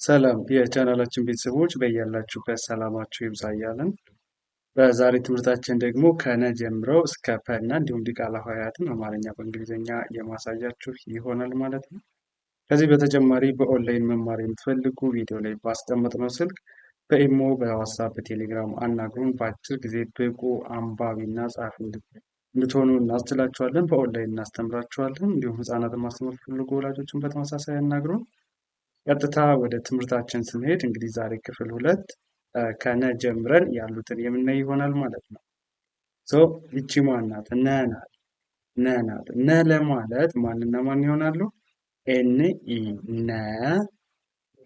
ሰላም የቻናላችን ቤተሰቦች በያላችሁበት ሰላማችሁ ይብዛ እያልን በዛሬ ትምህርታችን ደግሞ ከነ ጀምረው እስከ ፐ እና እንዲሁም ዲቃላ ሆሄያትን አማርኛ በእንግሊዝኛ የማሳያችሁ ይሆናል ማለት ነው። ከዚህ በተጨማሪ በኦንላይን መማር የምትፈልጉ ቪዲዮ ላይ ባስቀመጥነው ስልክ በኢሞ፣ በዋትሳፕ፣ በቴሌግራም አናግሩን። በአጭር ጊዜ ብቁ አንባቢና ጸሐፊ እንድትሆኑ እናስችላችኋለን። በኦንላይን እናስተምራችኋለን። እንዲሁም ህጻናትን ማስተማር ፈልጉ ወላጆችን በተመሳሳይ አናግሩን። ቀጥታ ወደ ትምህርታችን ስንሄድ እንግዲህ ዛሬ ክፍል ሁለት ከነ ጀምረን ያሉትን የምናይ ይሆናል ማለት ነው። So ይቺ ማን ናት? ነ ናት። ነ ናት። ነ ለማለት ማንና ማን ይሆናሉ? N E ነ።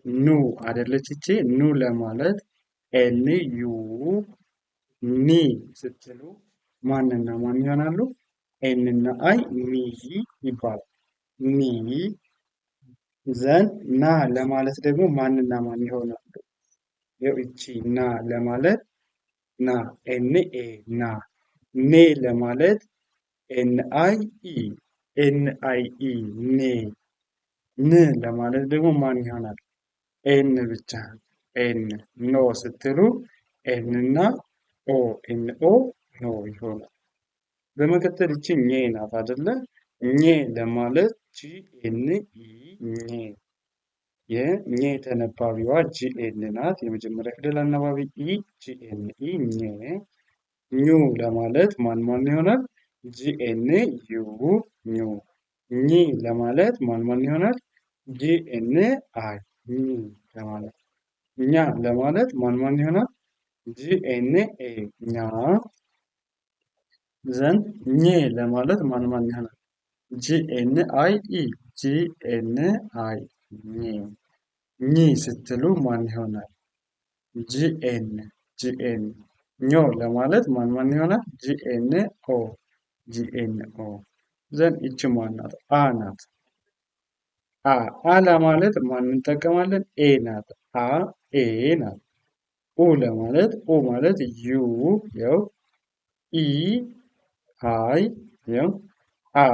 ኑ አደለች? ይቺ ኑ ለማለት N U። ኒ ስትሉ ማንና ማን ይሆናሉ? N እና I ኒ ይባላል። ኒ then ና ለማለት ደግሞ ማንና ማን ይሆናሉ? ይኸው እቺ ና ለማለት ና N A ና። ኔ ለማለት N I E N I E ኔ። ን ለማለት ደግሞ ማን ይሆናል? N ብቻ N። ኖ ስትሉ N እና O N O ኖ ይሆናል። በመቀጠል እቺ ኘ ናት አይደለ? ኘ ለማለት G N E ኘ። የኘ ተነባቢዋ G N ናት። የመጀመሪያ ፊደል አናባቢ E G N E ኘ። ኙ ለማለት ማን ማን ይሆናል? G N U ኙ። ኚ ለማለት ማን ማን ይሆናል? G N I ኚ ለማለት። ኛ ለማለት ማን ማን ይሆናል? G N A ኛ። Then ኜ ለማለት ማን ማን ይሆናል? G N I E G N I ኜ። ኚ ስትሉ ማን ይሆናል? G N G N። ኞ ለማለት ማን ማን ይሆናል? G N O G N O። Then ይቺ ማን ናት? አ ናት። አ አ ለማለት ማን እንጠቀማለን? A ናት። አ A ናት። ኡ ለማለት ኡ ማለት U ያው E I ያው አ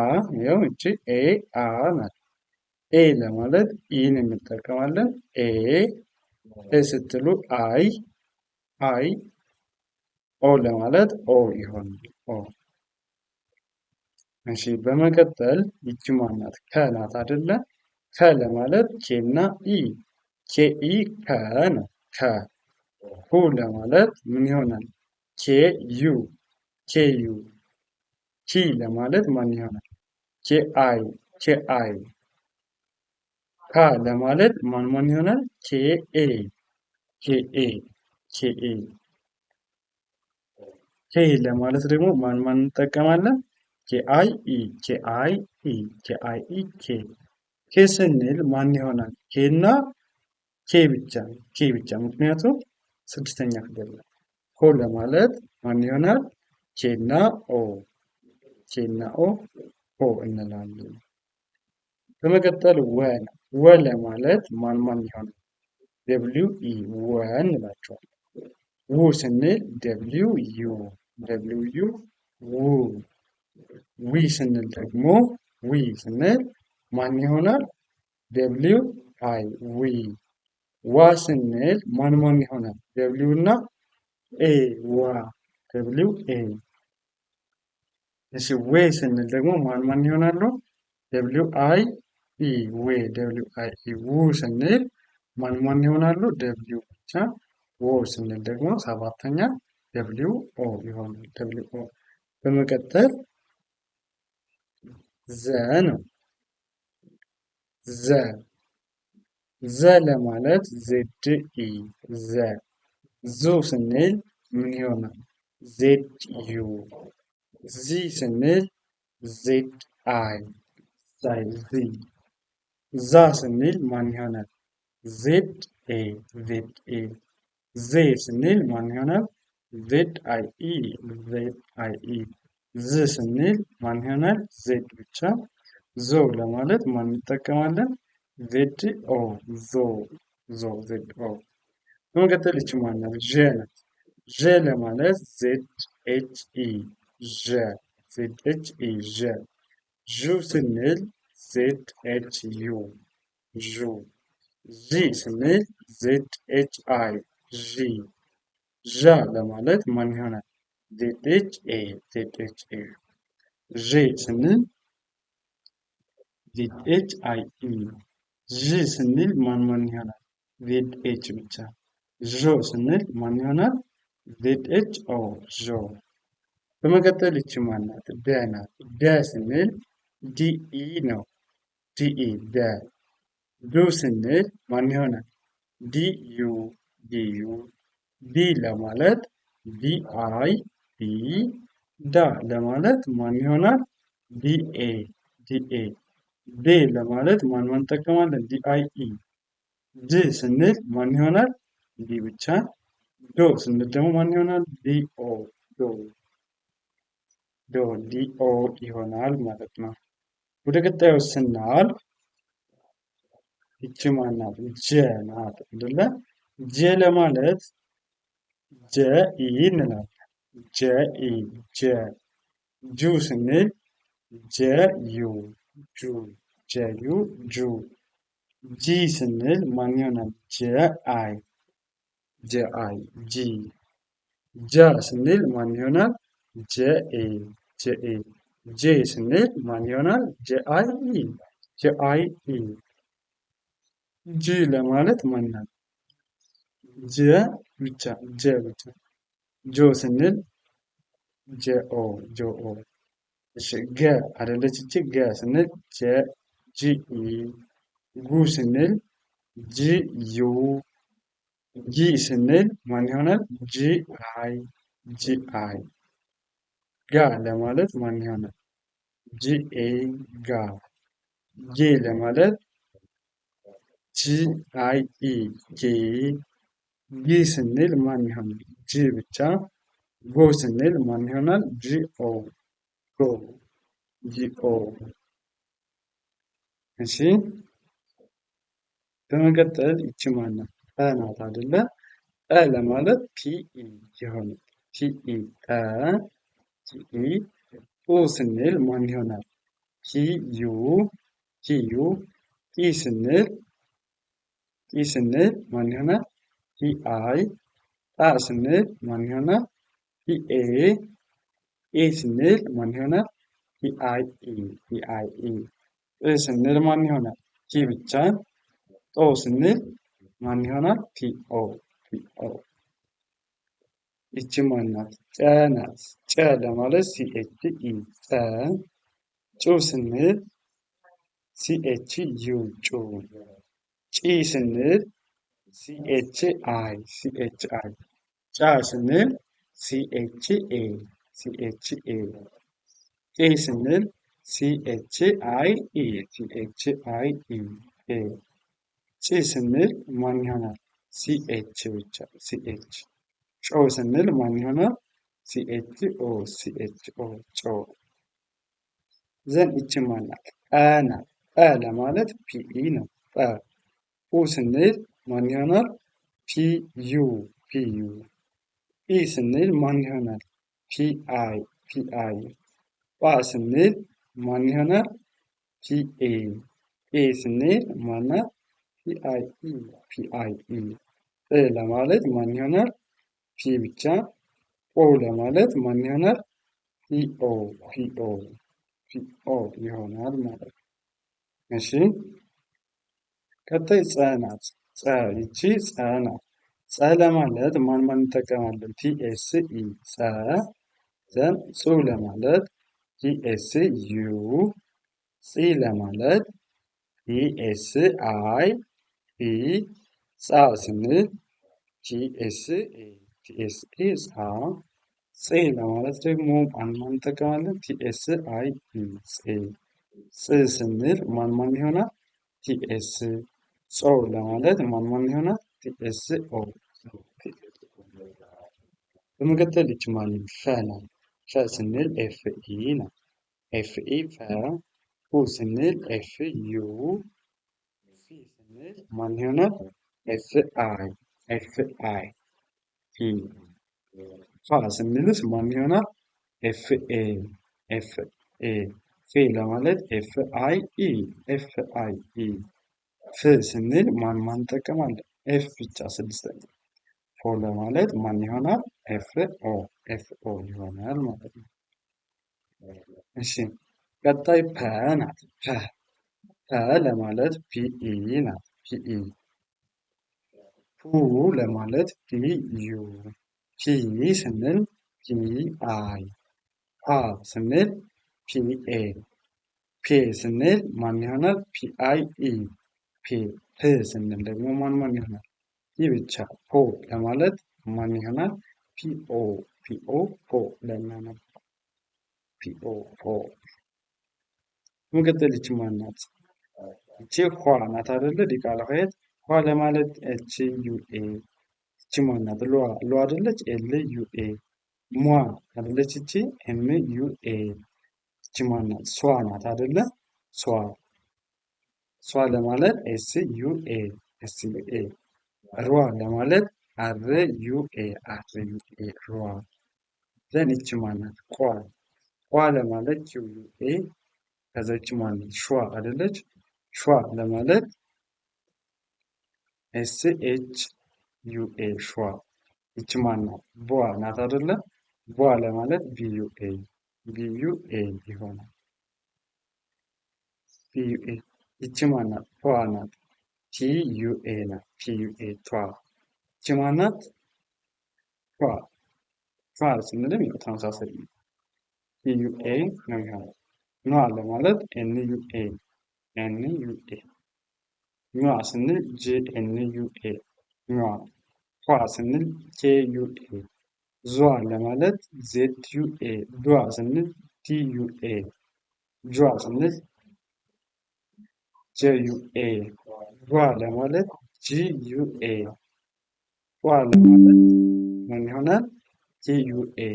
ያው እቺ A አ ናት። ኤ ለማለት E ን እንጠቀማለን። A እ ስትሉ I I። ኦ ለማለት O ይሆናል። ኦ። እሺ በመቀጠል ይቺ ማን ናት? ከ ናት አይደለ? ከ ለማለት K እና E K E ከ ነው። ከ። ሁ ለማለት ምን ይሆናል? K U K U። ኪ ለማለት ማን ይሆናል? K I K I። ካ ለማለት ማን ማን ይሆናል? K A K A K A። ኬ ለማለት ደግሞ ማን ማን እንጠቀማለን? K I E K I E K I E ኬ። ኬ ስንል ማን ይሆናል? K እና K ብቻ K ብቻ፣ ምክንያቱም ስድስተኛ ፊደል ነው። ኮ ለማለት ማን ይሆናል? K እና O K እና O ኮ እንላለን። በመቀጠል ወ ነው። ወ ለማለት ማን ማን ይሆናል? W E ወ እንላቸዋለን። ው ስንል W U W U ው። ዊ ስንል ደግሞ ዊ ስንል ማን ይሆናል? W I ዊ። ዋ ስንል ማን ማን ይሆናል? W እና A ዋ W A። እሺ ዌ ስንል ደግሞ ማን ማን ይሆናሉ? W I E ዌ W I E። ው ስንል ማን ማን ይሆናሉ? W ብቻ። ዎ ስንል ደግሞ ሰባተኛ W O ይሆናል። W O። በመቀጠል ዘ ነው። ዘ ዘ ለማለት Z E ዘ። ዙ ስንል ምን ይሆናል? Z U። ዚ ስንል Z I ዛይ ዚ። ዛ ስንል ማን ይሆናል? Z A Z A። ዜ ስንል ማን ይሆናል? Z I E Z I E። ዝ ስንል ማን ይሆናል? Z ብቻ። ዞ ለማለት ማን እንጠቀማለን? Z O ዞ ዞ Z O። በመቀጠል ይቺ ማን ናት? ዠ ናት። ዠ ለማለት Z H E ዠ Z H E ዠ። ዡ ስንል Z H U ዡ። ዢ ስንል Z H I ዢ። ዣ ለማለት ማን ይሆናል? Z H A Z H A። ዤ ስንል Z H I E። ዥ ስንል ማን ማን ይሆናል? Z H ብቻ። ዦ ስንል ማን ይሆናል? Z H O ዦ። በመቀጠል ይቺ ማናት? ደ ናት። ደ ስንል D E ነው። D E ደ። ዱ ስንል ማን ይሆናል? D U D U። ዲ ለማለት D I ዲ። ዳ ለማለት ማን ይሆናል? D A D A። ዴ ለማለት ማን ማን እንጠቀማለን? D I E። ድ ስንል ማን ይሆናል? D ብቻ። ዶ ስንል ደግሞ ማን ይሆናል? D O ዶ ዶ D O ይሆናል ማለት ነው። ወደ ቀጣዩ ስናልፍ ይቺ ማናት? ጀ ናት አይደለ? ጀ ለማለት J E እንላለን። J E ጀ። ጁ ስንል J U ጁ J U ጁ። ጂ ስንል ማን ይሆናል? J I J I ጂ። ጃ ስንል ማን ይሆናል? J A J A። ጄ ስንል ማን ይሆናል? J I E J I E። ጂ ለማለት ማን ናት? J ብቻ J ብቻ። ጆ ስንል J O J O። እሺ ገ አይደለች እቺ ገ ስንል J G E። ጉ ስንል G U። ጊ ስንል ማን ይሆናል? G I G I። ጋ ለማለት ማን ይሆናል? G A ጋ። ጌ ለማለት G I E ጌ። ጊ ስንል ማን ይሆናል? G ብቻ። ጎ ስንል ማን ይሆናል? G O ጎ G O። እሺ በመቀጠል ይቺ ማናት? ጠ ናት አይደለ? ጠ ለማለት T E ይሆናል። T E ጠ T E። ጡ ስንል ማን ይሆናል? T U T U። ጢ ስንል ጢ ስንል ማን ይሆናል? T I። ጣ ስንል ማን ይሆናል? T A። ኤ ስንል ማን ይሆናል? T I E T I E። ጥ ስንል ማን ይሆናል? T ብቻ። ጦ ስንል ማን ይሆናል? T O T O። ይቺ ማናት? ጨ ናት። ጨ ለማለት C H E ጨ። ጩ ስንል C H U ጩ። ጪ ስንል C H I C H I። ጫ ስንል C H A C H A። ጬ ስንል C H I E C H I E ኤ። ጭ ስንል ማን ይሆናል? C H ብቻ C H። ጮ ስንል ማን ይሆናል? C H O C H O ጮ። Then ይቺ ማናት? ጠ ናት። ጠ ለማለት P E ነው። ጠ። ጱ ስንል ማን ይሆናል? P U P U። ጲ ስንል ማን ይሆናል? P I P I። ጳ ስንል ማን ይሆናል? P A። ጴ ስንል ማናት? P I E P I E። ጵ ለማለት ማን ይሆናል? P ብቻ። ጶ ለማለት ማን ይሆናል? P O P O P O ይሆናል ማለት ነው። እሺ ቀጣይ ጸ ናት። ጸ ይቺ ጸ ናት። ጸ ለማለት ማን ማን እንጠቀማለን? T S E ጸ። Then ጹ ለማለት T S U። ጺ ለማለት T S I ኢ። ጻ ስንል T S A T S A ጻ። ጼ ለማለት ደግሞ ማን ማን እንጠቀማለን? T S I E ጼ። ጽ ስንል ማን ማን ይሆናል? T S። ጾ ለማለት ማን ማን ይሆናል? T S O። በመቀጠል ይቺ ማን ፈ ናት። ፈ ስንል F E ነው። F E ፈ። ፉ ስንል F U። ፊ ስንል ማን ይሆናል? F I F I ፊ። ፋ ስንልስ ማን ይሆናል? F A F A። ፌ ለማለት F I E F I E። ፍ ስንል ማን ማን እንጠቀማለን? F ብቻ ስድስተኛ። ፎ ለማለት ማን ይሆናል? F O F O ይሆናል ማለት ነው። እሺ ቀጣይ ፐ ናት። ፐ ፐ ለማለት P E ናት። P E። ፑ ለማለት P U። ፒ ስንል P I። ፓ ስንል P A። ፔ ስንል ማን ይሆናል? P I E ፔ። ፕ ስንል ደግሞ ማን ማን ይሆናል? P ብቻ። ፖ ለማለት ማን ይሆናል? P O P O ፖ ለማለት P O ፖ። በመቀጠል ይቺ ማን ናት? ይቺ ኋ ናት አይደለ? ዲቃላ ሆሄያት ኋ ለማለት H U A። ይቺ ማን ናት? ሏ ሏ አይደለች? L U A። ሟ አይደለች? ይቺ M U A። ይቺ ማን ናት? ሷ ናት አይደለ? ሷ ሷ ለማለት S U A S U A። ሯ ለማለት R U A R U A ሯ። Then ይቺ ማን ናት? ቋ ቋ ለማለት Q U A። ከዛ ይቺ ማን ናት? ሿ አይደለች? ሿ ለማለት S H U A ሿ። ይቺ ማን ናት? ቧ ናት አይደለ? ቧ ለማለት B U A B U A ይሆናል። B U A። ይቺ ማን ናት? ቷ ናት። T U A ናት። T U A ቷ። ይቺ ማን ናት? ቷ ቷ ስንልም ያው ተመሳሳይ ነው። T U A ነው የሚሆነው። ኗ ለማለት N U A N U A። ኟ ስንል J N U A ኟ። ኳ ስንል K U A። ዟ ለማለት Z U A። ዷ ስንል D U A። ጇ ስንል J U A። ጓ ለማለት G U A። ጧ ለማለት ምን ይሆናል? T U A።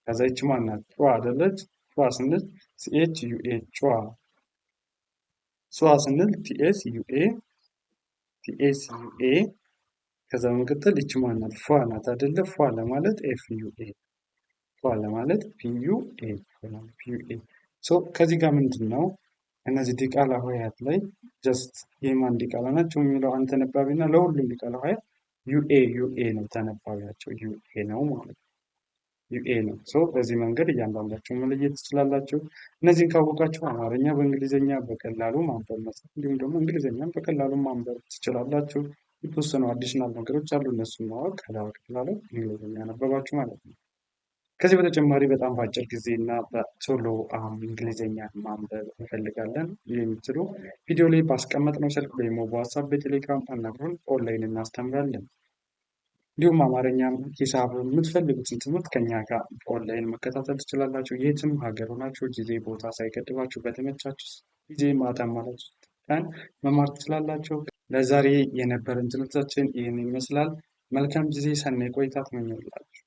ከዛ ይቺ ማን ናት? ጯ አይደለች? ጯ ስንል C H U A ጯ። ሷ ስንል T S U A T S U A። ከዛ በመቀጠል ይቺ ማን ናት? ፏ ናት አይደለ? ፏ ለማለት F U A ፏ ለማለት F U A ይሆናል። F U A። So ከዚህ ጋር ምንድን ነው እነዚህ ዲቃላ ሆሄያት ላይ just የማን ዲቃላ ናቸው የሚለው አንድ ተነባቢ እና ለሁሉም ዲቃላ ሆሄያት U A U A ነው ተነባቢያቸው U A ነው ማለት ነው። U A ነው። So በዚህ መንገድ እያንዳንዳቸው መለየት ትችላላችሁ። እነዚህን ካወቃችሁ አማርኛ በእንግሊዝኛ በቀላሉ ማንበብ መጻፍ፣ እንዲሁም ደግሞ እንግሊዝኛም በቀላሉ ማንበብ ትችላላችሁ። የተወሰኑ additional ነገሮች አሉ፣ እነሱን ማወቅ ከዛ በቀላሉ እንግሊዝኛ ያነበባችሁ ማለት ነው። ከዚህ በተጨማሪ በጣም በአጭር ጊዜ እና በቶሎ እንግሊዝኛ ማንበብ እንፈልጋለን የምትሉ ቪዲዮ ላይ ባስቀመጥነው ስልክ በኢሞ፣ በዋትሳፕ፣ በቴሌግራም አናግሩን። ኦንላይን እናስተምራለን። እንዲሁም አማርኛም ሂሳብ የምትፈልጉትን ትምህርት ከኛ ጋር ኦንላይን መከታተል ትችላላችሁ። የትም ሀገር ሆናችሁ ጊዜ ቦታ ሳይገድባችሁ በተመቻችሁ ጊዜ ማታ ማለት ቀን መማር ትችላላችሁ። ለዛሬ የነበረን ትምህርታችን ይህን ይመስላል። መልካም ጊዜ፣ ሰናይ ቆይታ ተመኘሁላችሁ።